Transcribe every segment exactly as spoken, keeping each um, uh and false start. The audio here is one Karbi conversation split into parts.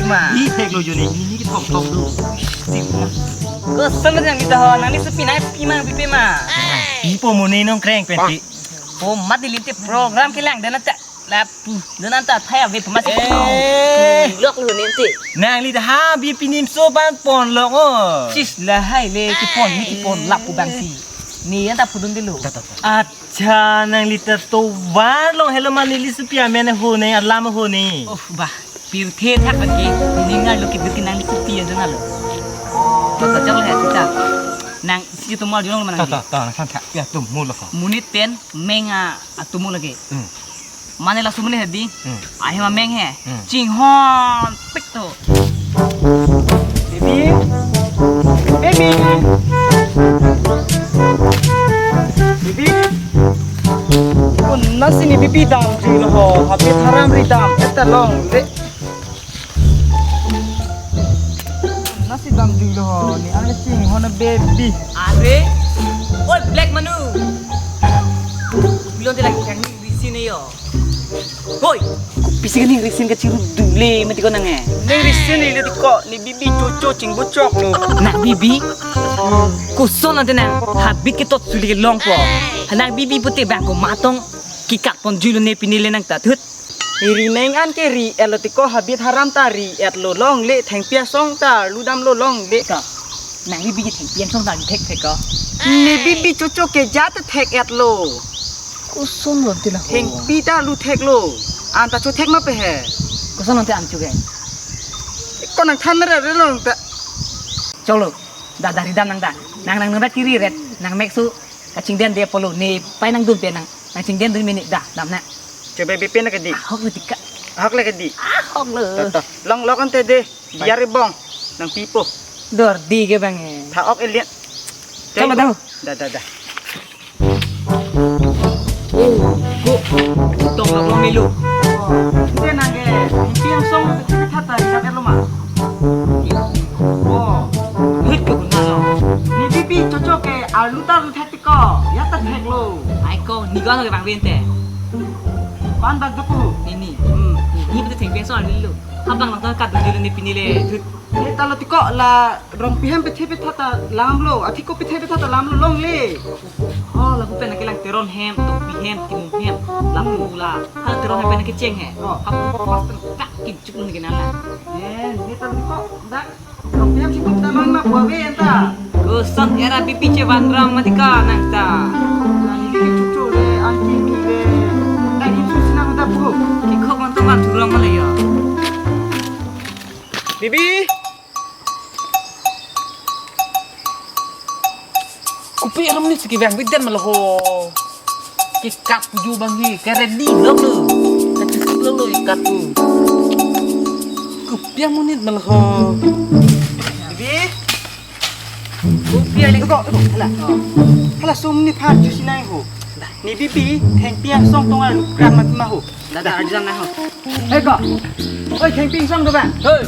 Ma. Di thek lo jo ne, nini kethom thom do. Di ma. Koson nangli ta ho, nangli sopi nangpi ma, pipe ma. Pipo mo ne nong kreng pen ti. Po mat neli te program kelang dan anta. Lapu, dan anta thaya ve pemasi. Eh. Lok lo ne ti. Nangli ta ha bi pinim so ban pon lo ngo. Sis lahai le kepon ni kepon lapu bangsi. Ne anta pudun dilo. Ta, ta, ta. Accha, nangli ta tovar long helo ma neli sopi amen ho ne, alam ho ne. Oh, bah, pirthe thak lagi, ningar lo kiduk nangli sopi ajo nalo. To, to, jok le, ta. Nangsi atomo arjulong ma nangli. Ta, ta, ta, nang san thak, ya, atomo lo ko. Monit pen, meng a, atomo lagi. Hmm. Mane laso monit hedi. Hmm. Ahem ameng he. Hmm. Chinghon pik to. Baby. Baby. Baby. Konatsi ne baby damjui lo ho. Habit haram ri dam. Eta longle. Konatsi damjui lo ho. Ne ang chinghon baby. Are. Oi, Black Manu. Bilon te lagi kang ni risi ne yo. Hoi! Kopisi ka ning risin kachiru dule mati ko nang eh. Ning risin ili ti ko ne baby chocho chingbuchok lo. Nang baby? Koson ante nang habit ketot suli kelong po. Nang baby pute bang komat tong kikak ponjui lo ne pini le nang ta thut. Ri neng an ke ri-et lo ti ko habit haram ta ri-et lo longle thengpi asong ta arlu dam lo longle. Ka. Nang baby ke thengpi asong ta arlu thekthek ko. Ne baby chocho ke jat thek-et lo. Koson lo ti la ho. Thengpi ta arlu thek lo. Anta cho thek ma pe he. Koson lo ti an cho ke. Ko nang than re re lo ta. Cholo. Da da ri dam nang da. Nang nang nang da kiri ret. Nang mek su. Kachingden de polo ne pai nang dun te nang. Nang chingden dun mini da dam na. Cho baby pen ke di. Ahok lo ti ka. Ahok le ke di. Ahok lo. To, to. Long lok ante de. Biar ibong. Nang pipo. Dor di ke bang eh. Tha ok elian. Cholo dah. Da da da. Oh, ko, tong ka bom milu. Ante nang ke, thengpi asong, thengpi thata, ri thak lo ma. Oh, hit ko na lo. Ne baby chocho ke, arlu ta arlu thek ti ko, ya ta thek lo. Ai ko, ne ko ano ke bang pen te. Ko-an bak do ko. Ne ne. Hmm. Ne pute thengpi asong arlu lo. Abang nang ta kat dun dilo ne pini le. Thut. Ne ta lo ti ko la rong pi hem pethe petha ta lam lo, athi ko pethe petha ta lam lo longle. Oh, lapu pen kelang Teron hem, Tokbi hem, Timung hem, lapu la. Hala Teron hem pen kecheng he. Oh. Hapu pas pen tak kinchuk nun kena la. Eh, ne ta lo ti ko dak rong pi hem si ko ta man ma ko ave anta. Koson era baby chevan rong mati ko nang ta. Nang ini ke chuchu le, angki mi le. Nang ini susi nang ta bu. Ki khok man to man thurong ma le yo. Baby. Kopi alam ne si kevang biden ma lo ho. Kekat puju bang he, ke ready lo lo. Kachesik lo lo ikat tu. Kopi amonit ma lo ho. Baby. Kopi ale ko, ko, hala. Hala sum ni phan chu sinai ho. Ne baby, thengpi asong tong arlu kran mati ma ho. Da da arjan na ho. Hei ko. Oi, thengpi asong do bang. Hei.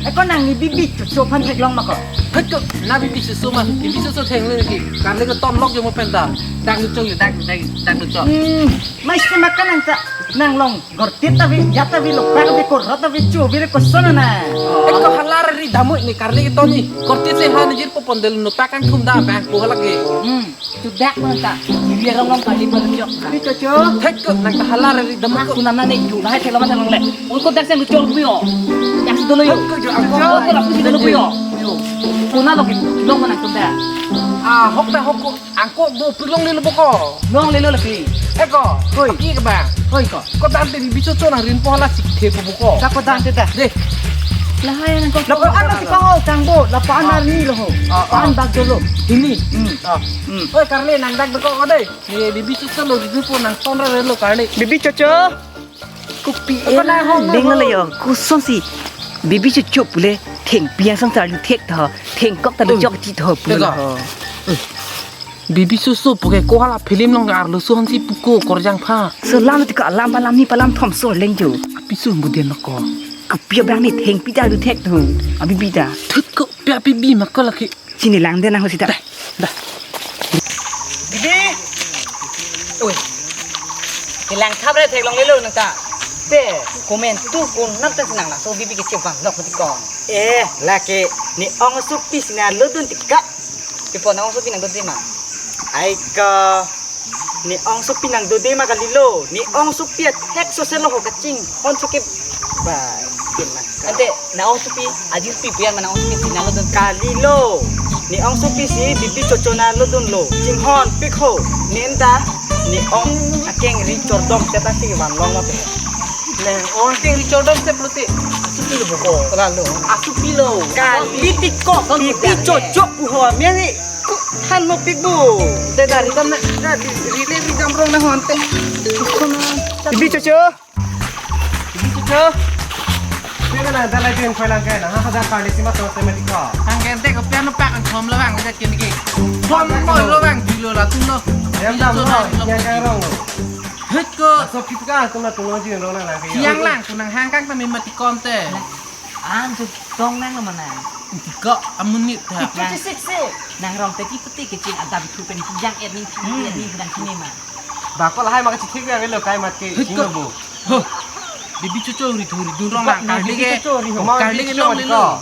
Eh, ko nang ne baby chocho aphan theklong ma ko. Hei ko, na baby chocho ma, baby chocho theng le ki. Karle ko ton lok jo mo pen ta. Dak lu chong, dak, dak, dak lu chong. Hmm, mai se ma ka nang ta, nang long. Gortit ta vi, ya ta vi lo, bang vi ko, rot ta vi chu, vi ko sono na. Eh, ko hala ri damui ne karle ko ton ni. Gortit se ha ne jir po pondel no ta kangthum da bang ko hala ke. Hmm. Chudak mo ta. Ibi arong long kali pa chok. Ibi chocho. Thek ko nang ta hala re dam ko. Aku nana ne ju lahai thelo ma thelong le. Oi ko dak sen chok pu yo. Dak dolo yo. Thek ko jo ang ko. Ko la pu dolo pu yo. Yo. Ko na lo ki long ma nang ko da. Ah, hok ta hok ko. Ang ko do pu longle lo ko. Longle lo lagi. Eh ko. Hoi. Ki ke ba. Hoi ko. Ko dan te bicho cho nang rin po hala sik the po ko. Sa ko dan te da. De. Lahai nang ko. Lapu-an si ko ho tangbo. Lapu-an arni lo ho. Ah, ah. Pan bak dolo. Hini. Hmm. Ah. Hmm. Oi, karle nang dak beko ko dei. Ye, baby chocho lo, baby po nang ton ra lo karle. Baby chocho. Kopi apa na hong deng lo yo. Koson si. Baby chocho pule thengpi asong ta arlu thek tho. Thengkok ta arlu chok ti tho pule ho. Baby chocho puke ko hala film long arlo suhan si puko korjang pha. Selam ti ka alam palam ni palam thom so leng jo. Api sun buden lo ko. Kopi abang ne thengpi ta arlu thek tho. Abi bi ta. Thut ko pi api bi ma ko lagi. Chini lang den nang ho sita. Dah, dah. Didi. Oi. Kelang khap re theklongle lo nang ta. Te, komantu konat ta si nang laso bibi kechevang lok mati ko. Eh, lake, ne ongsopi si nangdodun ti ka. Pipo ne ongsopi nangdode ma? Ai ko, ne ongsopi nangdode ma kalilo. Ne ongsopi athek soselo ho kachinghon cheke. Ba, kin ma. Ante, ne ongsopi, ajirpi pu an ma ne ongsopi si nangdodun. Kalilo. Ne ongsopi si bibi chocho nangdodunlo. Chinghonpik ho. Ne anta, ne ong akengri chordom seta si vanlong mati. Nang ong akengri chordom se pulote. Asupi lo boko. Lalo. Asupi lo. Kali ti ko, bibi chocho pu ho, meri. Ko thanlo pik bo. Te dari dam na. Dari, rile ri dam rong na honte. Bibi chocho. Bibi chocho. Pia na dala jin khoi lang kai na. Ha, ha, da kali si ma to se ma ti ko. Hang kente ko piano pak an thom lo bang, ja kin ki. Thom mo lo bang, di lo latum lo. Yang dam lo, yang kai rong lo. Hei ko. So pik ka, tum na tum lo jin rong na lang kai. Siang lang, kunang hang kang ta mi mati konte. An su tong nang lo manang. Ti ko amunit ta. Itu chisik si. Nang rong teti peti keching adam thu pen kijang et ning, et ning sedang kini ma. Ba ko lahai ma kachithik ya lo kai mat ke. Hei, ching ko. Lo bo. Ho. Bibi chocho ri thu ri dun rong lang. Bibi chocho ri ho. Kali ke long lo.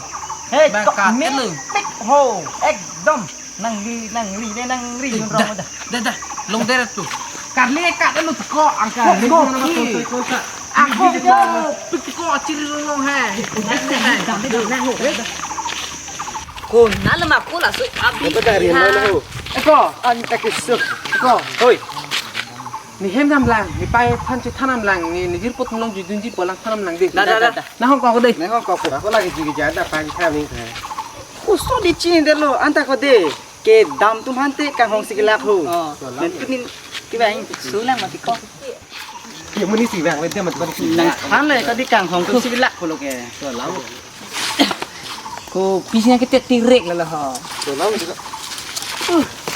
Hei, bang ko ka mi lo. Pik ho. Ekdom. Nangri, nangri, de nangri, eh, dun rong da, da. Da, da, long deret tu. Karli kat anu teko, angka. Kok, kok, kok, kok, kok. Angko, kok, kok, pik teko, achiri long he. Ko nalama ko laso abi. Apa dari mana ho? Eko, an ekis. Eko. Hoi. Ne hem dam lang, ne pai than chethan dam lang, ne, ne jirpo thum long judunji pu lang than dam lang de. Da, da, da, da. Nahong kok de. Nahong kok ko. Ako lagi jigi jada pan kami. Kuso di chin de lo, anta ko de. Kedam atum hante kanghong si kelak ho. Oh. Nen tunin kevang. Sulang mati ko. Ya muni si vang le dia mati. Nang than le ko di kanghong atum si kelak ho lo ke. Ko pisi na kete tirek lalo ho.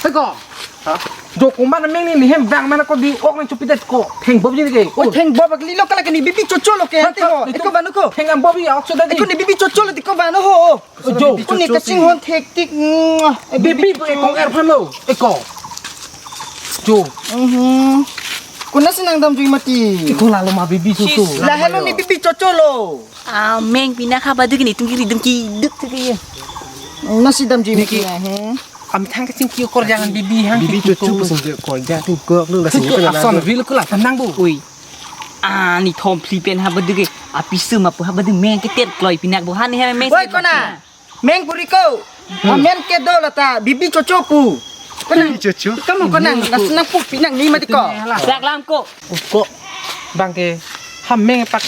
Hei ko. Ha? Jo ko mana meng ni hem vang mana ko di ok ni chupi det ko. Theng bob ji ke. Oi, theng bob ak lilo kala ke ne bibi chocho lo ke. Ha, ante ko. Eko vanu ko. Theng am bob ya ok so da di. Eko ne bibi chocho lo di ko vanu ho. Jo. Eko ne kachinghon thektik. Bibi pu ekong er phan lo. Eko. Jo. Mhm. Kuna si nangdamjui mati. Eko lalo ma bibi chocho. Lahelo ne bibi chocho lo. Ah, meng pina kha badu kini tum kiri dum ki duk tu kiri. Nasi damjui mati na he. Am thang kachingki korjang bibi hang. Bibi chocho pu sing korjang tu kok lo la sing. Ason vil ko la thanang bo. Ui. Ah, ne thom phli pen ha badu ke. Api sum apu ha badu meng ketet kloi pinak bo han he meng. Oi, kona. Meng puri ko. Amen kedo lata bibi chocho pu. Kona. Bibi chocho. Kamu kona nasi nangpu pinang ne mati ko. Dak lam ko. Ko bang ke ha meng pak,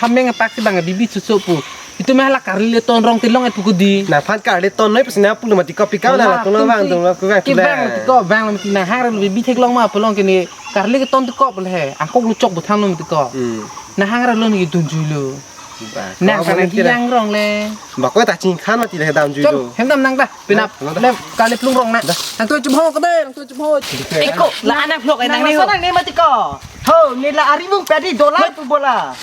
ha meng pak si bang bibi chocho pu. Itum hala karli le ton rong tilong et pu ko di. Nangphan karli ton noi pasi nangpu lo mati ko pi ka na la tung lo bang tung lo ku bang ke tu bang le. Mati ko bang lo mati nang hang lo bibi theklong ma pu long ke ne karli ke ton tu ko pu le he. Angkok lu chok bu than lo mati ko. Hmm. Nang hang lo ne dunjui lo. Ba, nang ko kana mati ki la. Yang rong le. Ba ko ta chingkhan mati le damjui lo. Chol, hem dam nang ta. Pinap. Nang ta. Lem kali plung rong na. Da. Nang tu chum ho ko de, nang tu chum ho. Eko, la anak vlog ai nang ne ho. Nang ne mati ko. Ho, ne la ari bung padi dolar tu bola.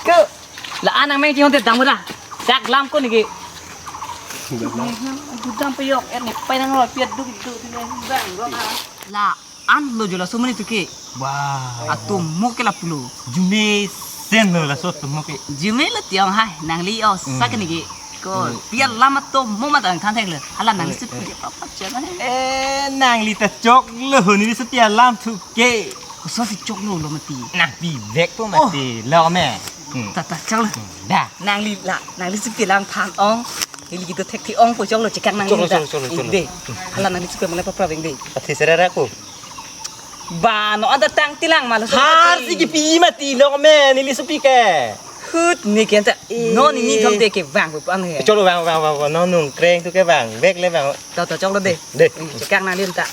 Ke la anak meng chihon te dam da. Dak lam ko ne ke. Gudam peyok er ne pai nang lo piat duk duk ne bang ro a. La an lo jo laso mani tu ke. Wah. Atum mo ke lapulo. Jume sen lo laso atum mo ke. Jume lo tiang hai nangli o sak ne ke. Ko pia lam atum mo ma tang than thek le. Hala nangli sut puja papa chana. Eh, nangli ta chok lo ni sut pia lam thu ke. Koso si chok lo lo mati. Nang pi vek po mati lo me. Hmm. Ta ta chok lo. Hmm, da. Nangli la, nangli sut pia lam than ong. Ili kita thek thi ong po chok lo chekak nangli ta. Chok lo, chok lo, chok lo. Inde. Hala nangli sut pia malai papa veng de. Pati serara ko. Ba no ada tang tilang malu. Har si kipi mati lo me neli supi ke. Hut ni kian ta. Eh. No ni ni thom te ke vang pu pang he. Cholo vang vang vang vang no nung kreng tu ke vang. Vek le vang. Ta ta cholo de. De. Chekang na lim ta.